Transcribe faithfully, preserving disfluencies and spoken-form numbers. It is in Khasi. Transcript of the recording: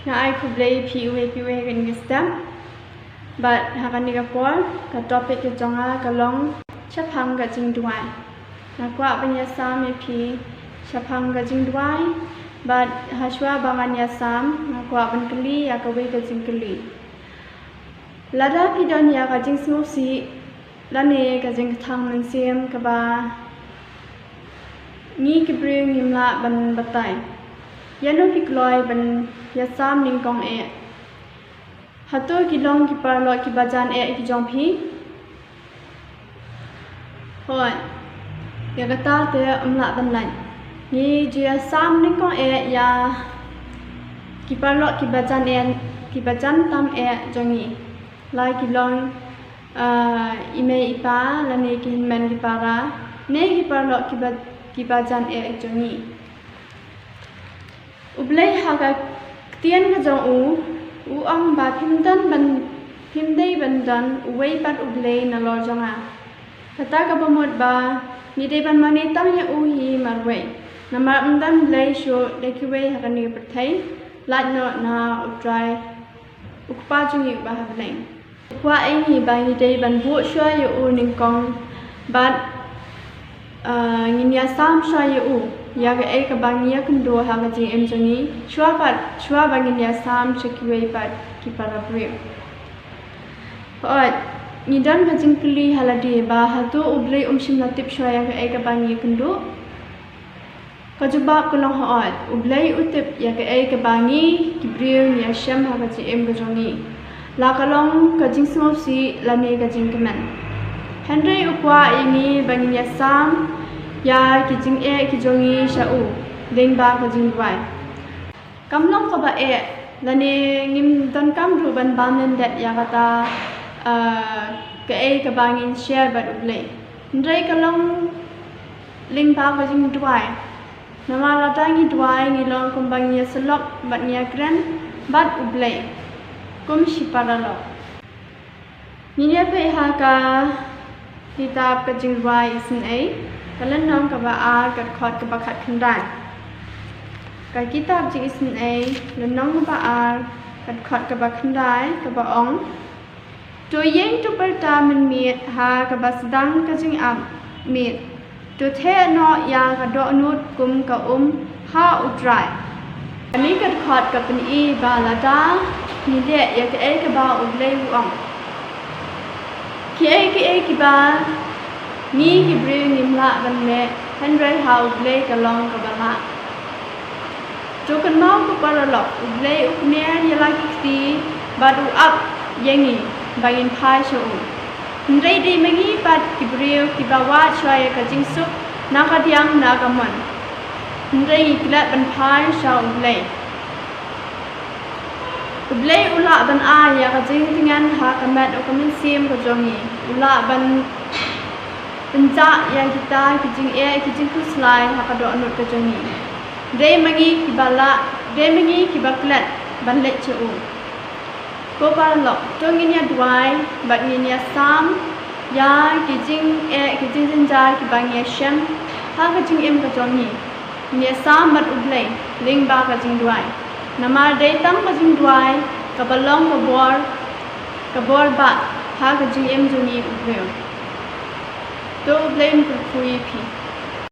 Nga ai khublei ïa phi uwei pa uwei ha kane ka step. Bad ha kane ka por, ka topic ka jong nga ka long shaphang ka jingduwai. Nga kwah ban ïasam ïa phi shaphang ka jingduwai. Bad hashwa ba ngan ïasam, nga kwah ban kylli ïa kawei ka jingkylli. Lada phi don ïa ka jingsngewsih lane ka jingkthang mynsiem kaba ngi ki briew ngim lah ban batai, ïano phi kloi ban ïasam nyngkong eh? Hato ki long ki paralok kiba jan eh ki jong phi? Hooid. Ïa kata te ym lah ban lait. Ngi ju ïasam nyngkong eh ïa ki paralok kiba jan eh, kiba jan tam eh jong ngi. La ki long, ah, i mei i pa, lane ki hynmen ki para, ne ki paralok kiba, kiba jan eh jong ngi. U Blei ha ka ktien ka jong u, u ong ba phim don ban, phim dei ban don uwei pat U Blei nalor jong nga. Kata kaba mut ba ngi dei ban mane tang ïa u hi marwei. Namar ym don Blei shuh da kiwei ha kane ka pyrthei, lait noh na U Trai, U Kpa jong ngi uba ha bneng. U kwah ïa ngi ba ngi dei ban buh shuwa ïa u nyngkong bad, ah, ngin ïasam shuwa ïa u ïa kaei kaba ngi ïakynduh ha ka jingim jong ngi, shuwa pat, shuwa ba ngin ïasam sha kiwei pat ki para briew. Hooid, ngi don ka jingkylli ha lade ba hato U Blei um shym la tip shuwa ïa kaei kaba ngi ïakynduh? Ka jubab ka long hooid, U Blei u tip ïa kaei kaba ngi ki briew ngi ïashem ha ka jingim ka jong ngi, la ka long ka jingsngewsih lane ka jingkmen. Hynrei u kwah ïa ngi ba ngin ïasam ïa ki jingeh ki jong ngi sha u lyngba ka jingduwai. Kam long kaba eh, lane ngim donkam ruh ban bam lyndet ïa kata, ah, kaei kaba ngin share bad U Blei. Hynrei ka long lyngba ka jingduwai. Namar lada ngi duwai ngi long kumba ngi ïasyllok bad ngi ïakren bad U Blei kum shi paralok. Ngin ïa peit ha ka kitab ka Jingrwai Isynei, ka lynnong kaba ar, ka dkhot kaba khatkhyndai. Ka kitab Jingisynei, lynnong kaba ar, ka dkhot kaba khyndai, kaba ong: To ïeng to pyrta mynmiet ha kaba sdang ka jingap miet. To theh noh ïa ka dohnud kum ka um ha U Trai. Kane ka dkhot ka pyni ba lada ngi leh ïa kaei kaba U Blei u ong, kiei kiei kiba ngi ki briew ngim lah ban leh, hynrei ha U Blei ka long kaba lah. To kynmaw ko paralok, U Blei u kner ïa la ki kti bad u ap ïa ngi ba ngin phai sha u. Hynrei dei ma ngi pat ki briew kiba wad shuwa ïa ka jingsuk na ka diang na ka mon. Hynrei ngi klet ban phai sha U Blei. U Blei u lah ban ai ïa ka jingtngen ha ka met u ka mynsiem ka jong ngi. U lah ban pynjah ïa kita ki jingeh ki jingkhuslai ha ka dohnud ka jong ngi. Dei ma ngi kiba lah, dei ma ngi kiba klet ban leit sha u. Ko paralok, to ngin ïa duwai bad ngin ïa sam ïa ki jingeh ki jingjynjar kiba ngi ïa shem ha ka jingim ka jong ngi. Ngin ïa sam bad U Blei lyngba ka jingduwai. Namar dei tang ka jingduwai kaba long ka bor, ka bor bah ha ka jingim jong ngi u briew. To U Blei un kyrkhu ïa phi.